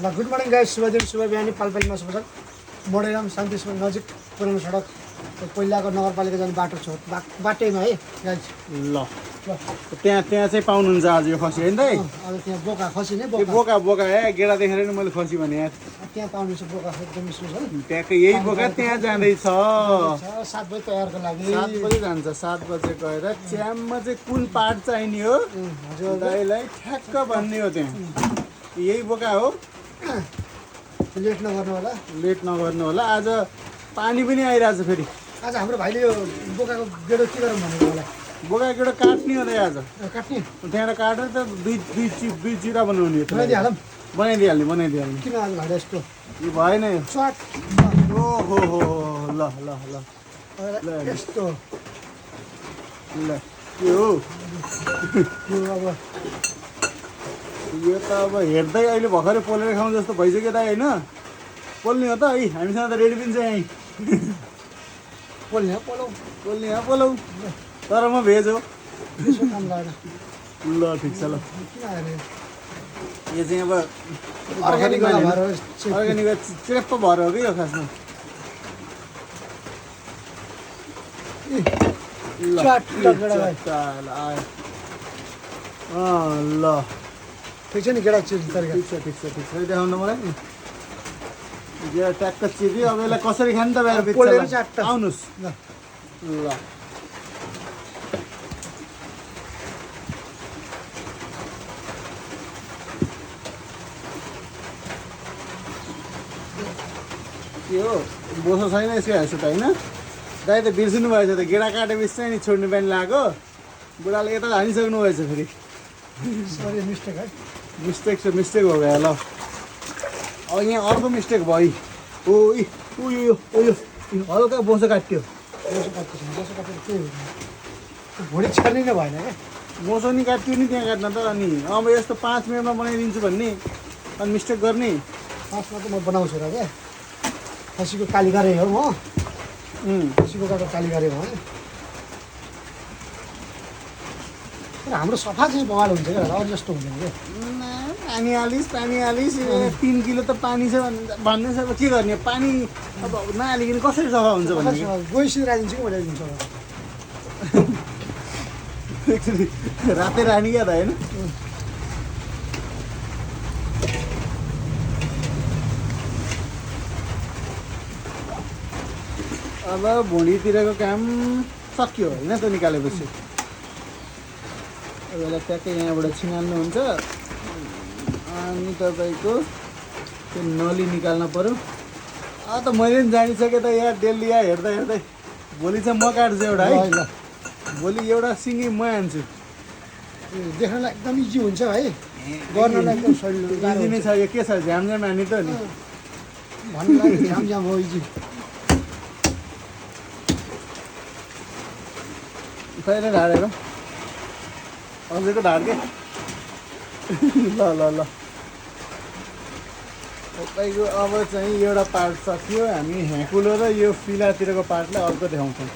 Good morning guys, शुभ दिन शुभ बिहानी पालपालीमा शुभ छ। मोडेराम शान्तिश्वर नजिक पुरानो सडक पहिलाको नगरपालिका जाने बाटो छ, बाटैमा है गाइस। ल त्यहाँ चाहिँ पाउनुहुन्छ आज यो खसी होइन दाइ? अब त्यहाँ बोका खसी नै बोका बोका है, गेडा देखेर नि मैले खसी भने यार। त्यहाँ पाउनुहुन्छ बोका एकदम स्पेस है। त्यहाँको यही बोका त्यहाँ जाँदैछ। 7 बजे तयारको लागि 7 बजे जान्छ। 7 बजे गएर च्याममा चाहिँ कुन पार्ट चाहिने हो हजुर दाइलाई ठ्याक्क भन्ने हो। त्यहाँ यही बोका हो। लेट नगर्नु होला। लेट नगर्नु होला। आज पानी पनि आइरहेछ फेरि। आज हाम्रो भाइले यो बोकाको गेडो के गरौँ भनेको होला। बोका गेडो काट्ने हो त आज। काट्ने त्यहाँबाट काटेर त दुई चिरा बनाउने हो। बनाइदिइहालौँ। बनाइदिइहाल्ने। किन आज भाइले यस्तो यो भएन यो। चट ओहो हो ल ल ल यस्तो ल के हो यो अब यो त अब हेर्दै अहिले भर्खरै पोलेर खाउँ जस्तो भइसक्यो दाइ होइन? पोल्ने हो त है, हामीसँग त रेडी पनि छ यहीँ। पोल्ने पोलौ पोल्ने हो पोलौ, तर म भेज हो। यसो काम लागेन। ल ठिक छ ल। किन आएर यो चाहिँ अब अर्ग्यानिक वाला भएर अर्ग्यानिक चिरेप्प भएर हो कि यो खासमा। ल चट गेडा भाइ आयो। ल ठिक छ नि गेडा चिज तरिका। ठिक छ देखाउनु मलाई। यो ट्याक्क चिरियो। अब यसलाई कसरी खाने त बाहिर पोलेर चाट्टा आउनुहोस् ल। ल के हो बोसो छैन यसको हाँसो त होइन? दाइ त बिर्सिनु भएछ त, गेडा काटेपछि चाहिँ नि छोड्ने बानी लाग्यो। बुढाले यता हानिसक्नु भएछ फेरि। सरी मिस्टेक है। मिस्टेक हो गयो ल। अब यहाँ अर्को मिस्टेक भयो। ओ यो हल्का बोसो काट्यो। बोसो काटेर के हो भुँडी छर्ने नै भएन क्या। बोसो नि काट्यो नि त्यहाँ काट्न त। अनि अब यस्तो 5 मिनटमा बनाइदिन्छु भन्ने अनि मिस्टेक गर्ने। फास्टमा त म बनाउँछु र क्या। खसीको कालीगारे हो म। खसीको काटो कालीगारे हो है। तर हाम्रो सफा चाहिँ बगाल हुन्छ क्या, अरू जस्तो हुँदैन क्या। पानी हालिस् 3 किलो त पानी छ भन्ने छ। अब के गर्ने, पानी अब नहालिकन कसरी सफा हुन्छ भन्ने। गई सिराइदिन्छु कि मैले दिन्छु। रातै रानी क्या त होइन? अब भुँडीतिरको काम सक्यो होइन त निकालेपछि। अब यसलाई ट्याक्कै यहाँबाट छिनाल्नुहुन्छ अनि तपाईँको त्यो नली निकाल्न पऱ्यो। त मैले पनि जानिसकेँ त यहाँ डेली यहाँ हेर्दै भोलि चाहिँ म काट्छु एउटा है। ल भोलि एउटा सिँगी म हान्छु। देख्नलाई एकदम इजी हुन्छ है, गर्नलाई एकदम सजिलो इजी नै छ। यो के छ, झ्यामझ्याम हानी त नि। भन्नुलाई झ्याम हो इजी। कहिले ढाडेर अझैको ढाड्के। ल तपाईँको अब चाहिँ एउटा पार्ट सक्यो। हामी ह्याकुलो र यो फिलातिरको पार्टलाई अर्को देखाउँछौँ।